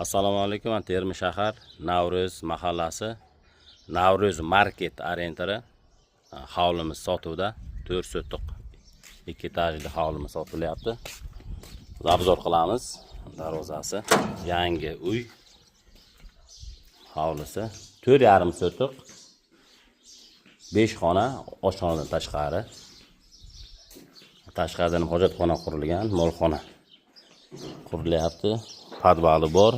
Assalomu alaykum. Man Termiz shahar, Navro'z mahallasi, Navro'z market orientiri. Hovlimiz sotuvda. 4 sotix 2 etajli hovlimiz sotilyapti. Obzor qilamiz. Darvozasi yangi uy. Hovlisi 4,5 sotix. 5 xona, oshxonadan tashqari. Tashqaridan hojatxona qurilgan, molxona qurilyapti. Podvali bor.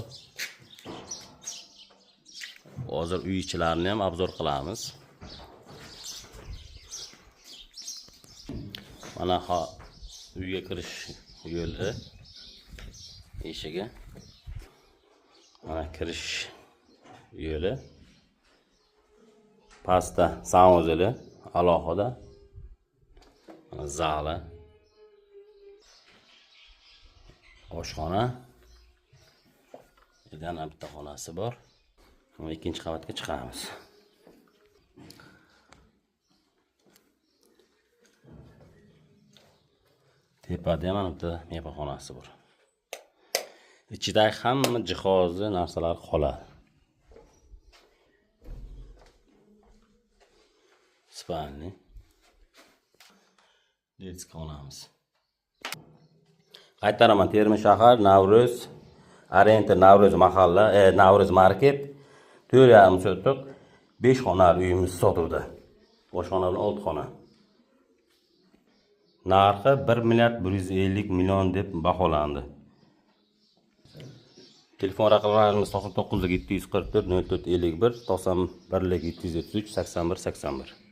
Hozir uy ichilarini ham obzor qilamiz. Mana uyga kirish yo'li, eshigi. Mana kirish yo'li. Pastda sanuzeli alohida. Mana zali. Oshxona. Yana bitta xonasi bor. Ikkinchi qavatga chiqamiz. Tepada ham mana bitta mehmonxonasi bor. Ichidagi hamma jihozi, narsalar qoladi. Spalni. Detskiy xonamiz. Qaytaraman, Termiz shahar, Navro'z, Orientir Navro'z mahalla, Navro'z market, 4,5 sotix, 5 xonali uyimiz sotuvda. Oshxona bilan 6 xona. Narxi 1 milliard 150 million deb baholandi. Telefon raqamlarimiz 99 744 04 51, 91 733 81 81.